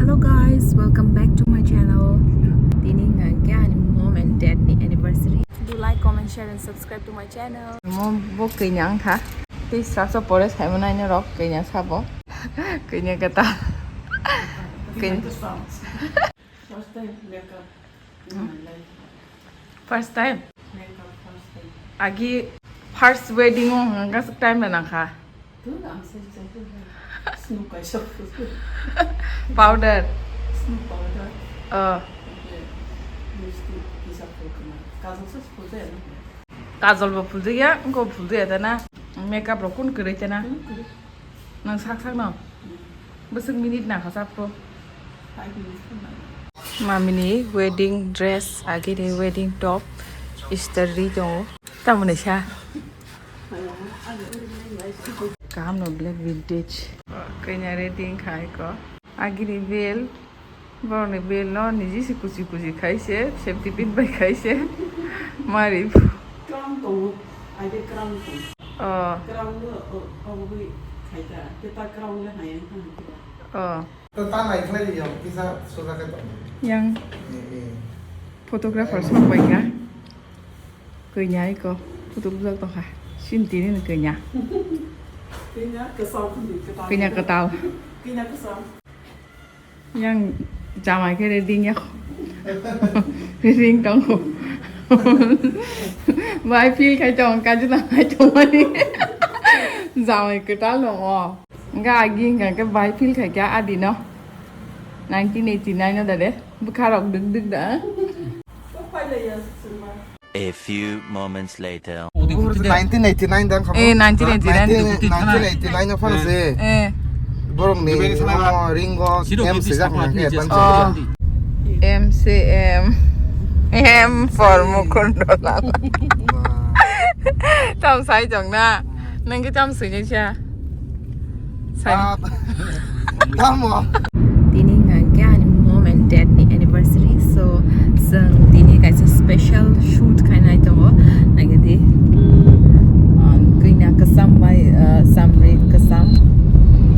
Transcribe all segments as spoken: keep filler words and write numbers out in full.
Hello guys, welcome back to my channel. Tini hwnkhe ani mom and dad ni anniversary. Do like, comment, share and subscribe to my channel. Mo bo kanya wngkha. Tei sasa pore saimano aino rok kanya sabo. Kanya kata. Kanya. First time makeup in my life. First time? Makeup first time. Agi first wedding o hwnka swk time na nangkha. Tu ang se se se. Snow kaisa. Powder. Snow powder. Oh. Lipstick kisa phulkha. Kajol se phulkha. Kajol bo phuljakya, wngkha bo phuljakya ta na. Makeup rok kun kwrwi ta na. Nwng sak sak no? Bwswk minute nangkha chapro? Five minutes. Mamini wedding dress, agini wedding top, istri tongo. Tamoni sa? Kaham no black vintage. Kanya ready khai ko. Agini bel. Borokni bel no niji se kuchi kuchi khai se, safety pin bai khai se. Mari. Crown tongo, ai de crown tongo. Oh. Crown no, o, o, bui khai ta, te ta crown le hai ang thang ta. Oh. To ta nai khlai ri yong, kisa soja khe tong. Yang. Eh, eh. Photographer sok bai kha. Kanya iko, photo bujak tong kha. Sin tini ni kanya. Kanya kwcham ni kwtal. Kanya kwtal. Kanya kwcham. Yang jamai khe ready ya. Ready tongo. Bai feel khai tong, kaji na khai tong mani. Jamai kwtal no o. Ga agi ga ke bai feel khai kya adi no. Nineteen eighty-nine no dade. Bwkha rok dik dik da. A few moments later. Nineteen eighty-nine dan kamo. Eh, nineteen eighty-nine. Nineteen eighty-nine no phano se. Eh. Borok ni Ringo M swijak na khe. Oh. M C M. M for Mukundalal. Tam sai jong na. Nang ki tam swijak cha. Sai. Tamo. Tini hwnkhe ani mom and dad ni anniversary, so chwng tini kaisa special shoot khainai tongo, naigadi, um, kanya kwcham bai, uh, chamri kwcham,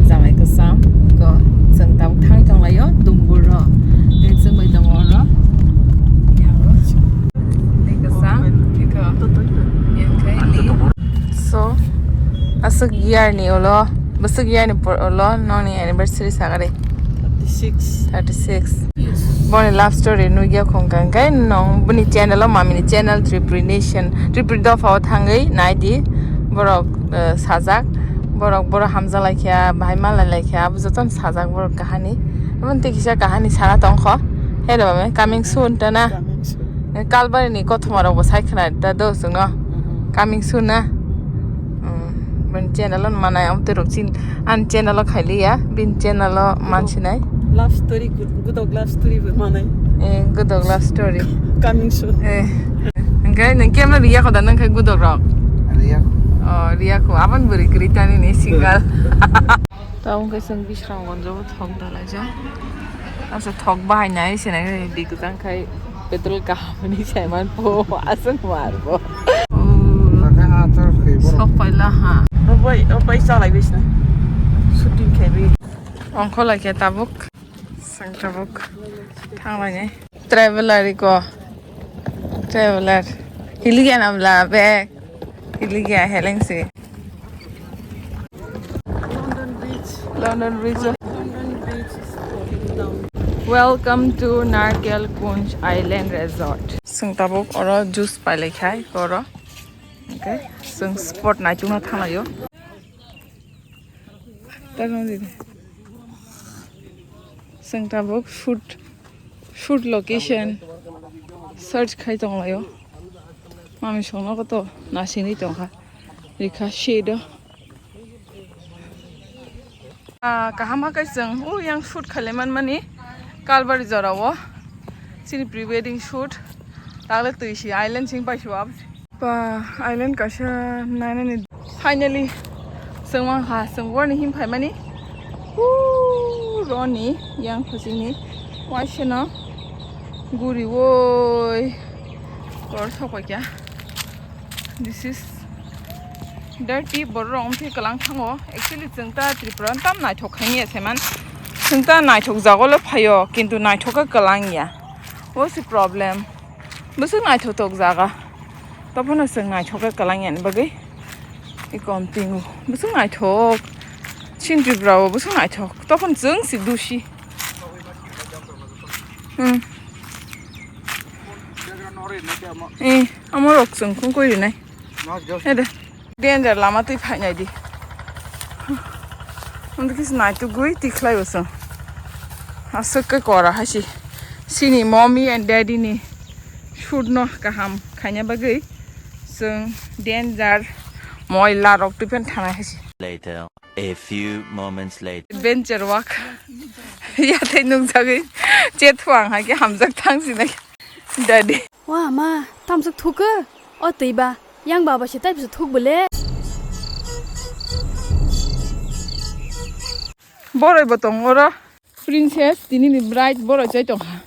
jamai kwcham, ko chwng tabuk thangwi tonglaio dumbur rok, tei chwng bai tongo oro, yango. Tei kwcham, tei ko. Yang khai li. So, aswk year ni ulo, bwswk year ni por ulo nongni anniversary sagari? Thirty-six. Thirty-six. Yes. Boni love story nugya khong kang kai nong bini channel o, mamini channel Tripuri Nation, Tripuri Dopha o thangwi naidi borok, eh, sajak, borok borok hamjak laikha, bahai malai laikha, abo jotono sajak borok kahani. Abo tei kisa kahani sana tongkho. Hello, mame, coming soon ta na? Coming soon. Kalbari ni kothoma rok bo sai khna da do chwngno. Mhm. Coming soon na? Mm. Bini channel o manai, amtwi rok chin, ani channel o khailiya, bini channel o mansinai. Love story, gud-, gudok love story bo manai. Eh, gudok love story. Coming soon. Eh. Hwnkhe nwng camera riya kho da, nwng khai gudok rok? Riya. Oh, riya kho. Aboni bwrwi kwrwi tani ni single. Tabuk khe chwng Bisramganj o thok dalaijak. Asa thok bahai nai se nai, bikjang khai petrol kaham ni saiman po aswk mar bo. Sok paila ha. Obai, obai chalai bisna. Shooting khai bi. Ongkho lai khe tabuk. Chwng tabuk thang lai nai. Traveler iko. Traveler. Hiligya namla bag. Hiligya heleng se. London Bridge. London Bridge. London Bridge is falling down. Welcome to Narkel Kunj Island Resort. Chwng tabuk oro juice pailai khai oro. Okay. Chwng spot naichukna thanglaio. Chwng tabuk shoot, shoot location search khai tonglaio. Mami songno koto nasingwi tongkha. Rikha shade o. Ah, kaham khe chwng o yang shoot khailai manmani Kalbari jorao. Chini pre-wedding shoot. Tagle twi si island sing paisua. Ba, island kaisa nainani. Finally, chwng mankha, chwng boroni him phaimani. Huu, roni, yang phasingni. Waisano guri woi. Kor sokoi kya. This is dirty, borok rok wngkhe kwlang thango. Actually, chwng ta Tripura tam naithok khaimya saiman. Chwng ta naithok jaga le phaio, kintu naithok khe kwlang ya. Bo se problem. Bwswk naithok tok jaga. Tophano chwng naithok khe kwlang ya ni bagwi. I kom tingo. Bwswk naithok. Chin Tripura o bwswk naithok. Tophano chwng si dusi. Hmm. Eh, amo rok chwng khung koi rinai. Ede. Danger lama twi phainai di. Undi kisa naitugwi tikhlai uso. Aswk khe kora hai si. Sini mommy and daddy ni shoot no kaham khaina bagwi chwng danger moila rok twi phan thanai hai si. Later. A few moments later. Adventure walk. Yathai nukjagwi chethuang hai khe hamjak thang sinai. Daddy. Wa ma, tamsuk thuka. O twi ba, yang baba se tai bisa thuk bole. Boroi bo tong oro. Princess, tini ni bride boroi chai tong ha.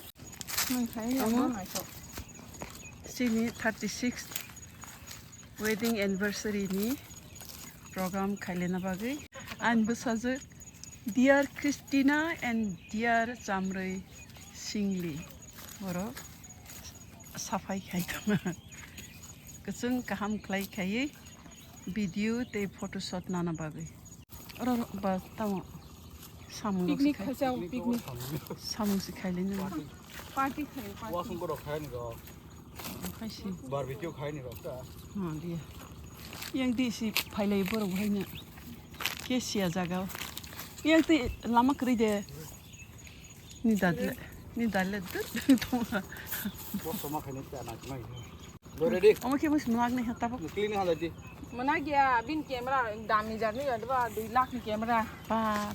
Chini thirty six wedding anniversary ni program khailena bagwi. Ang bwsajwk Dear Christina and dear Chamrwi Singli, borok saphai khai tongma. Kwchwng kaham khlai khaiwi video tei photo shoot nana bagwi. Oro ba tamo samung rok Picnic khai chao, picnic. Samung si khai le nang. Party khai, party. Wasung borok khai ni rok. Khai si. Barbecue khai ni rok ta. Ha dia. Yang di si phailai borok hai na. Ke sia jaga. Yang ti lama kri de. Ni dadle, ni dadle dut dut tong. Bo soma khai ni ta na mai. Bo ready? Omo khe bo swnam nai ha tabuk. Clean ha di. Mana gya bin camera dami jar ni ba dui lakh ni camera. Ba.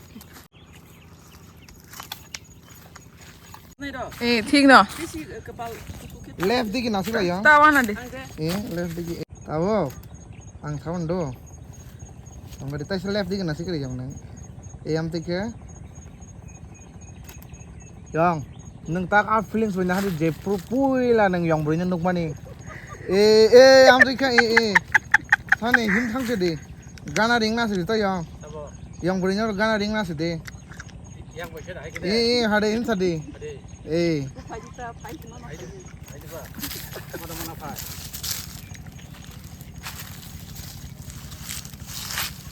Eh, thik no. Left digi nasik lai yang. Tawa na de. Eh, left digi. Tawo. Ang thawan do. Ang gari taisa left digi nasik lai yang nang. Eh, am tike. Yang, nwng tak a feelings bai nahari je pro puila nwng yong bwrwino nukmani. Eh, eh, am tike, eh, eh. Sani him thangse di. Gana ring nasi di to yang. Yang bwrwino gana ring nasi di. Yang bai se dai ke de. Eh, eh, hade insa di. Hade. Eh. Phai di ta, phai di mama. Phai di, phai di ba. Mana mana phai.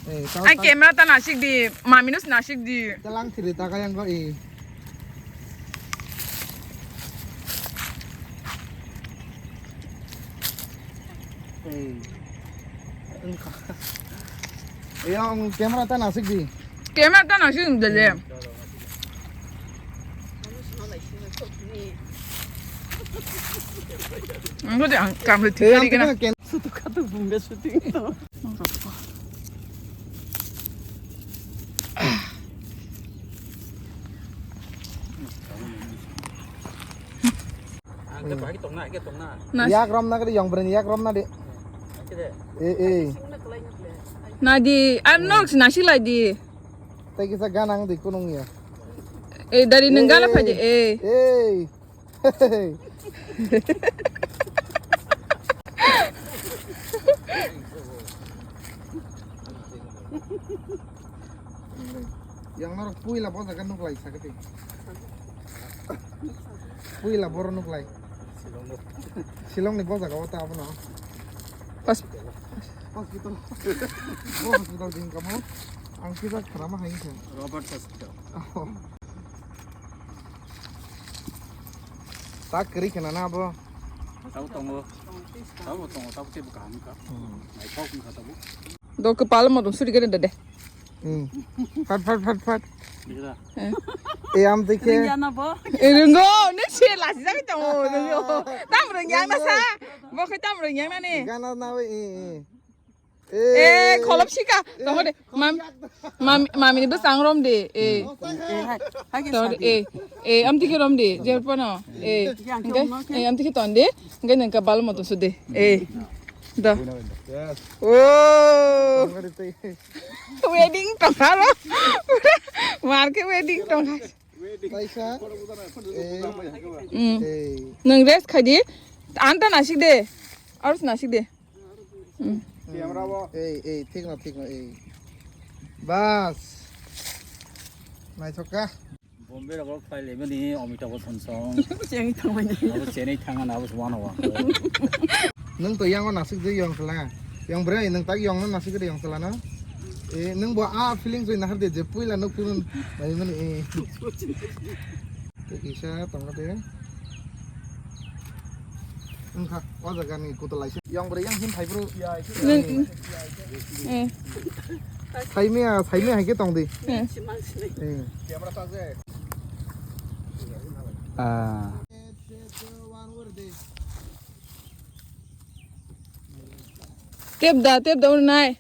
Eh, tao. Ai, camera ta nasik di, mami nus nasik di. Talang siri ta kayang ko eh. Ei. Yang camera ta nasik di. Camera ta nasik di le. Ang ko de ang kam le. Sutu katu bumbe shooting. Ang ke bahai tongna, ke tongna. Yak rom na kali yang beren yak rom na de. Ang ke de. Eh, eh. Nadi, I'm not nasilai di. Tai kisa ganang di kunung ya. Eh, dari nenggala paje, eh. Eh. Yang norok puila bojaga nuklai sakati. Puila boro nuklai. Silong ni bojaga o ta abono. Pas- Hospital. Bo hospital din kamo. Ang kisa kharama hai khe. Robert Hospital. Oh. Tak kiri kena na abo. Tabo tongo. Tabo tongo, tabo tebo kaham ka. Hmm. Naithok wngkha tabo. Do kwpal modom suri kene dede. Hmm. Fat, fat, fat, fat. Bijra. Eh. Eh, am tike. Ringya na bo. Eh, ringo, ne se lasi jagi tongo, ringo. Tam ringyang na sa. Bo khe tam ringyang na ni. Gana na we, eh, eh. Eh, kholop sika. Tongo de. Mam-, mam-, mami ni bwsang rom de. Eh. Tongo de, eh. Eh, am tike rom de. Jer pono. Eh. Hingke, eh, am tike ton de. Hingke nang ka bal moto su de. Eh. Da. Yes. Oh. Wedding tongkha ro. Mar ke wedding tongkha. Kaisa. Eh. Mm. Eh. Nang rest khai di. Anta nasik de. Arus nasik de. Hmm. Ei, ei, thik no, thik no, ei. Bas. Naithok kha. Bombay rogo khlai lemani Amitabh Bachchan song. Cheng thangmani. Abo chenai thangana abo wano wa. Nung to yango nasik de yong khala. Yong bre nung tak yong no nasik de yong khala na. Eh, nung bo a feeling joi nahar de je puila nuk phirun bai mani, eh. Te kisa tongna de. Wngkha o jaga ni kutu laisa. Yang bre yang hin phai bro. Nung, eh. Saimia, saimia hai khe tong di. Eh. Eh. Ah. Tep da, tep da ur nai.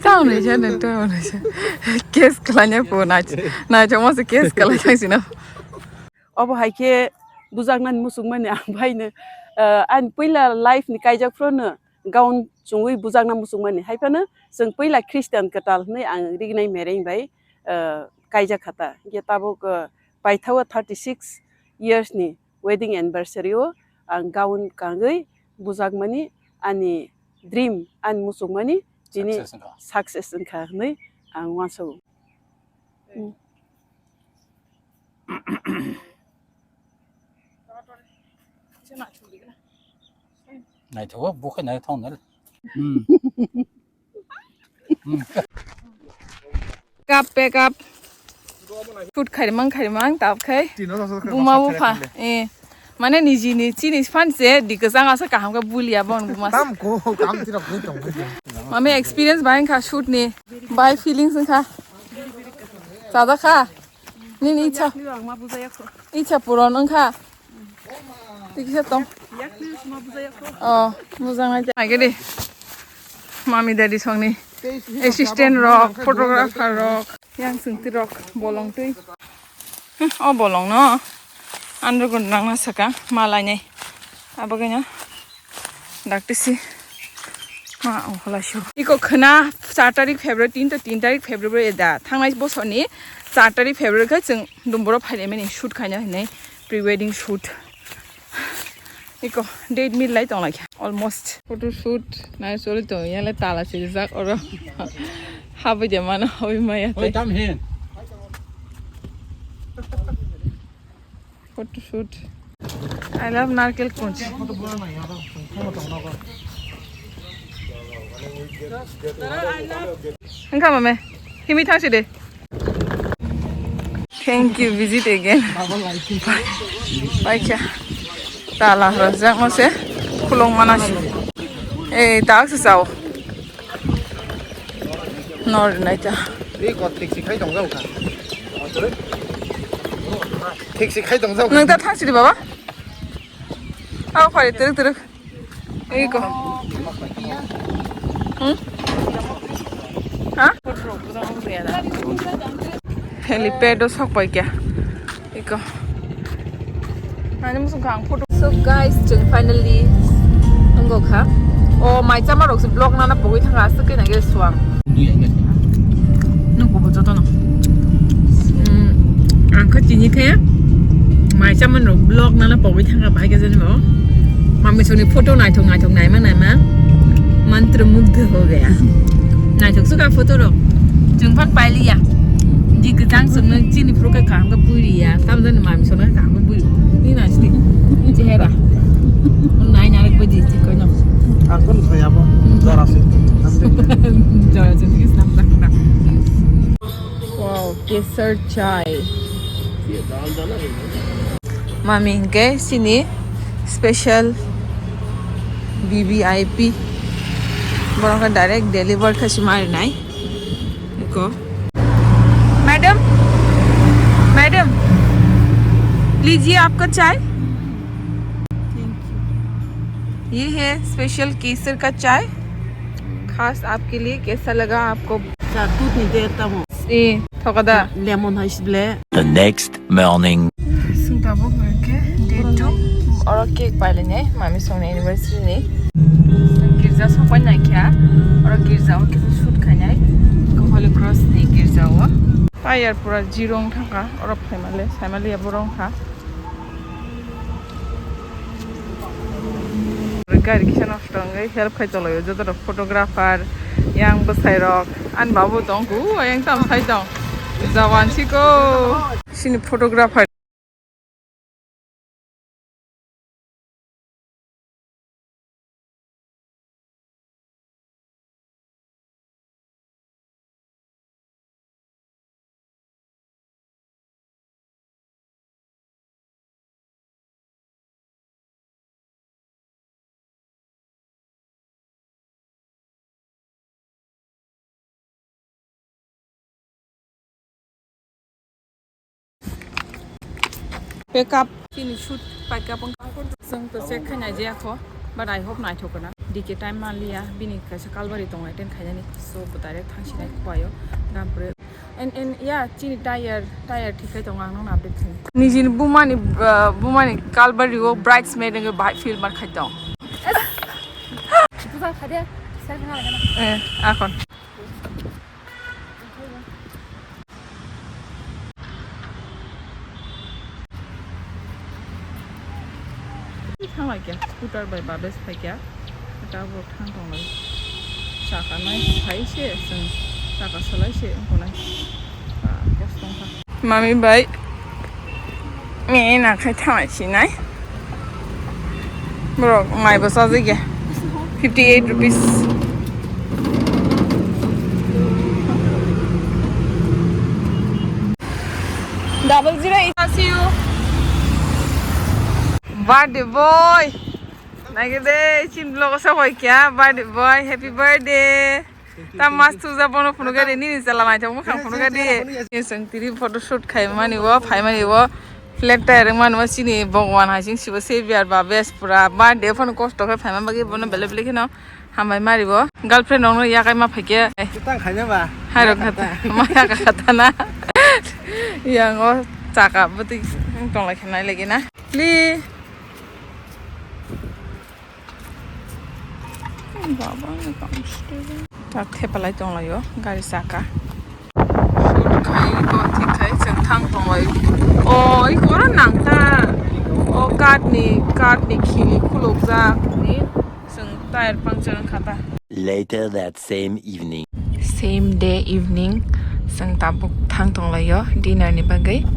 Tamo ni jani, tamo ni jani. Kes kalanya po nai, nai chama se kes kalanya sina. Obo hai khe bujaknani muchungmani ang phaino, ah, ani puila life ni kaijak phano gown chungwi bujakna muchungmani. Hai phano chwng puila Christian kwtal hwnwi ang rignai mereng bai, ah, kaijak kha ta. Hinkhe tabuk, ah, paithao thirty six years ni wedding anniversary o ang gown kangwi bujakmani ani dream, ani muchungmani tini success wngkha. Success wngkha hwnwi ang uansago. Hmm. Naithogo, bo khe naithok nai. Hmm. Hmm. Kap, pack up. Shoot khaimang, khaimang, tap khai. Buma bupha. Eh. Mane niji ni chini fan se di kwchang asa kaham khe bulia bon buma. Tam ko, tam tira ko tong ko. Mami experience bai kha shoot ni. Bai feelings kha. Chada kha. Nini icha. Icha puron wngkha. Tikisa tong. Oh, mujang nai. Agede. Mami daddy songni assistant rok, photographer rok, yang sungti rok, bolong twi. Hmm, o bolong no. Underground nangna saka, ma lainai. Abo kanya. Daktisi. Ma, oh, hola shu. Iko khna char tarik February, tin to tin tarik February da. Thangnai bosoni char tarik February kha chwng Dumboro phaile mani shoot khaina hinai pre-wedding shoot. Iko date mil lai tong lai kha. Almost. Photo shoot nai choli tong yale tala se jak oro. Habai de mano habai maya. Oi, tam hin. Photo shoot. I love Narkel Kunj. Wngkha mame. Himi thangsi de. Thank you, visit again. Paikha. Tala rajak mose. Khulung manasi. Eh, tak se sao. Nor naita. Ei, kot taxi khai tong jao kha. Taxi khai tong jao kha. Nang ta thang sidi baba. Aw, phari teruk teruk. Ei ko. Hmm? Ha? Helipad o sok pai kya? Iko. Nani muchung kha ang photo. So guys, chwng finally wngkha. O mai chama rok se vlog nana pogwi thanga aswk khe nangya suang. Nukgo bo jotono. Hmm, ang khe tini khe mai chama rok vlog nana pogwi thanga bahai khe jani bo. Mami soni photo naithok naithok naima naima. Mantra mugdha ho gaya. Naithok suka photo rok. Chwng phan pailiya. Di kwchang chwngno chini phuru khe kaham khe buiri ya. Tamo jani mami sona kaham khe buiri. Ni na chini. Chehera. Nai narek baji chikono. Ang pun saya bo. Jora se. Jora se, please, nam tak na. Wow, kesar chai. Mami hingke sini special V V I P. Borok khe direct deliver khe se ma rinai. Iko. Madam, madam, लीजिए आपका चाय। Thank you. ये है special केसर का चाय, खास आपके लिए। कैसा लगा आपको? Cha, दूध नहीं देता हूँ। ए, थोड़ा दा। Lemon hai sible. The next morning. Sung tabuk hwnkhe day two. Oro cake pailani, mami songni anniversary ni. Sung girja sopai naikha. Oro girja o kisa shoot khainai. Holy Cross ni girja o. Tayar pura zero wng thangkha. Oro phaimale, saimaliya borok wngkha. Gari kisa nosto wngwi help khai tonglaio joto rok photographer, yang bwsai rok, ani babu tong ku, yang tam sai tong. Jawan siko. Sini photographer. Pack up. Chini shoot pack up wngkha. Chwng to check khainai jaya kho, but I hope naithok gwnang. D K time manliya, bini kaisa kalbari tongnai ten khainani. So, bo direct thangsinai khuaio. Dampre. And, and, yeah, chini tire, tire thik khai tongo, ang nokno update khainai. Nijini bumani, uh, bumani kalbari o bridesmaid wngwi bahai feel mar khai tong. Busa khade, selfie na lagana. Eh, akhon. Thanglaikha, scooter bai Babes phaikha, tabuk thang tonglai. Chaka nai phai se, chwng chaka solai se wngkha nai. Ba, kos tongkha. Mami bai. Ni na khai thanai sinai. Borok mai bo chajagya. Fifty eight rupees. Double zero eight. See you. Birthday boy. Nai de chin vlog sa hoi kya? Birthday boy, happy birthday. Tam mas tuja bono phunukha de, nini chwla naithok mwkhang phunukha de. Chwng tiri photo shoot khaimani bo, phaimani bo. Flat tire wngmani bo chini Bhagwan hai chwng sibo se biar ba bes pura birthday phano kosto khe phaima bagwi bono belai belai kheno hambai mari bo. Girlfriend rokno yakai ma phaikhe. Kitang khaina ba. Hai rok kata, ma yaka kata na. Yang o chaka bwtwi tonglai khe nai lagi na. Li. Baba, ni kam sute. Tak thepalai tonglaio gari saka. Shoot khai, bo thik khai, chwng thang tonglaio. O, iko oro nangkha. O, card ni, card ni khili khulukjak ni, chwng tire puncture wngkha ta. Later that same evening. Same day evening, chwng tabuk thang tonglaio dinner ni bagwi.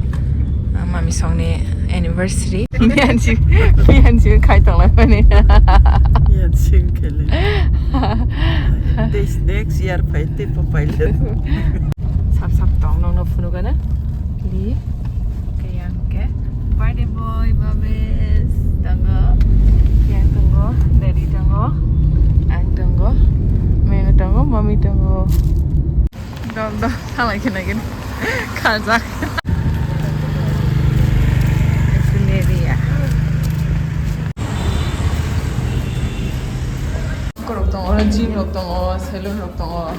Ah, mami songni anniversary. Miyan si, miyan si khai tonglai mani. Miyan si khele. This next year phai te pa paile. Sap sap tong nong no phunu gana. Li. Ke yang ke. Birthday boy, Babes. Tongo. Yang tongo. Daddy tongo. Ang tongo. Meno tongo. Mami tongo. Dol dol. Halai kena gini. Kajak. Scenery ya. Korok tongo. Gym rok tongo. Salon rok tongo.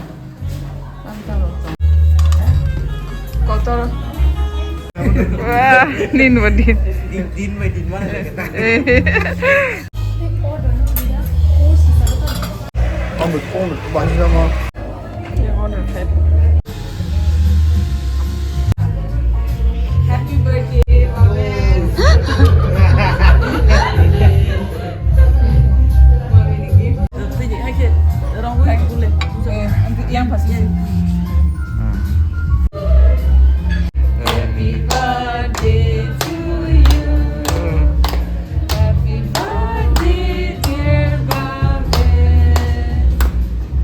Kotor. Wah, din ba din. Din, din bai din mana lagi tak? Eh. Happy birthday, Babes. Yang pasti. Happy birthday to you. Happy birthday, dear Babes.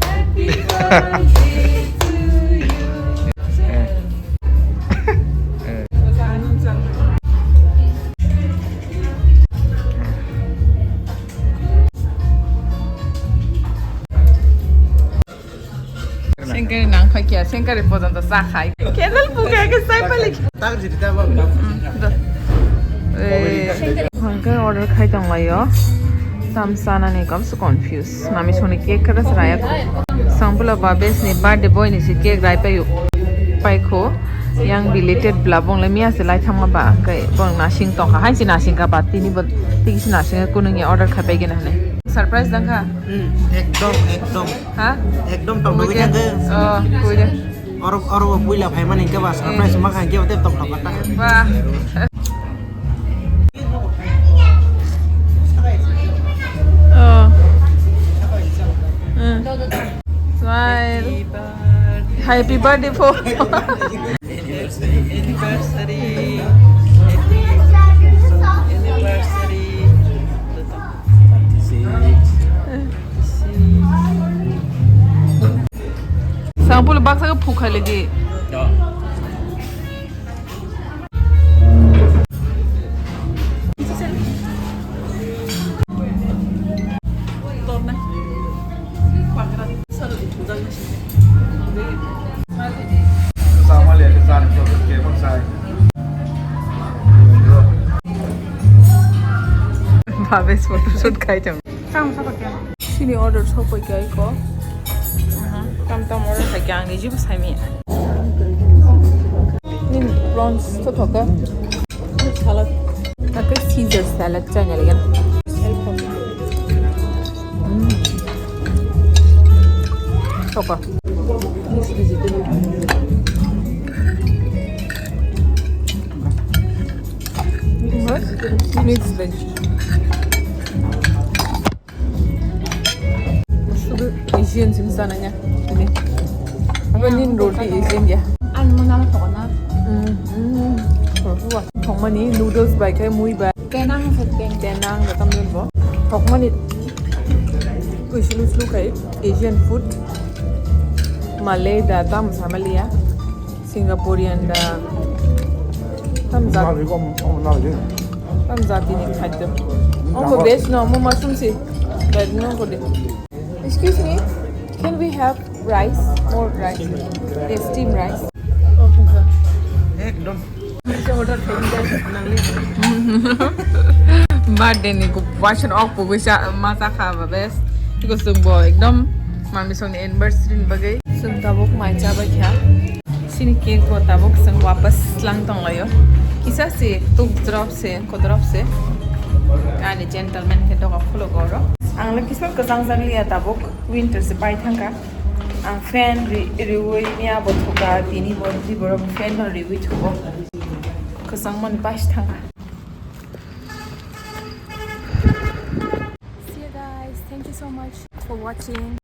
Happy birthday to you. Sengkari nang phai kya, sengkari pojon to sa khai. Candle puka ke sai palik. Tak jiri ta ba. Hwnkhe order khai tonglaio. Tam chanani kamse confuse. Mami songni cake khe rwsa raya kho. Songphila Babes ni birthday boy ni se cake rai paio. Paikho. Yang belated bla bongle miya se lai thangma ba. Hwnkhe bong nasing tongkha. Hain se nasing kha ba tini bo tigi se nasing kunung ya order khai pai gena hwnwi. Surprise dangkha? Hmm, ekdom, ekdom. Ha? Ekdom tong nugui thangkhe. Oh, kuida. Oro, oro bo puila phaimani hwnkhe ba surprise ma kha hwnkhe ba tei tong thok kha ta. Ba. Oh, Happy birthday po. Anniversary. Happy anniversary. Sangpul baksa ke phuk khai lagi. Bhabes photoshoot khai chang. Chini order sokpai kha iko. Tam tam order khai kha, ang ni jibo sai manya. Nini prawns to thoka. Salad. Ake Caesar salad chanya lagi. Mm. Thoka. Mix veg. Sudu Asian sim sana nya. Ini. Apa ni roti Asian ya? An mo nama pokok na. Hmm, hmm. Thokmani noodles bai khe mui bai. Tenang se teng. Tenang da tam bo. Thokmani. Uisul usul kai Asian food. Malay da tam sama liya. Singaporean da tam jat-, tam jatini khadyo. Omo veg no, omo mushroom si. Veg no kode. Excuse me, can we have rice? More rice. Yes, steam rice. Ekdom. Birthday ni kubasan ok pugui sa masa kha ba bes. Iko sung bo ekdom mami song ni anniversary ni bagwi. Sung tabuk mai cha bai kha. Sini cake bo tabuk sung wapas lang tong layo. Kisa si tuk drop se, ko drop se. Ani gentleman ke doga khulo goro. Ang le kisman kwchang jak liya tabuk. Winter se pai thangkha. Ang fan ri-, riwi miya bo thuka, tini bo, tini bo fan no riwi thuko. Kwchang mani pai thangkha. See you guys. Thank you so much for watching.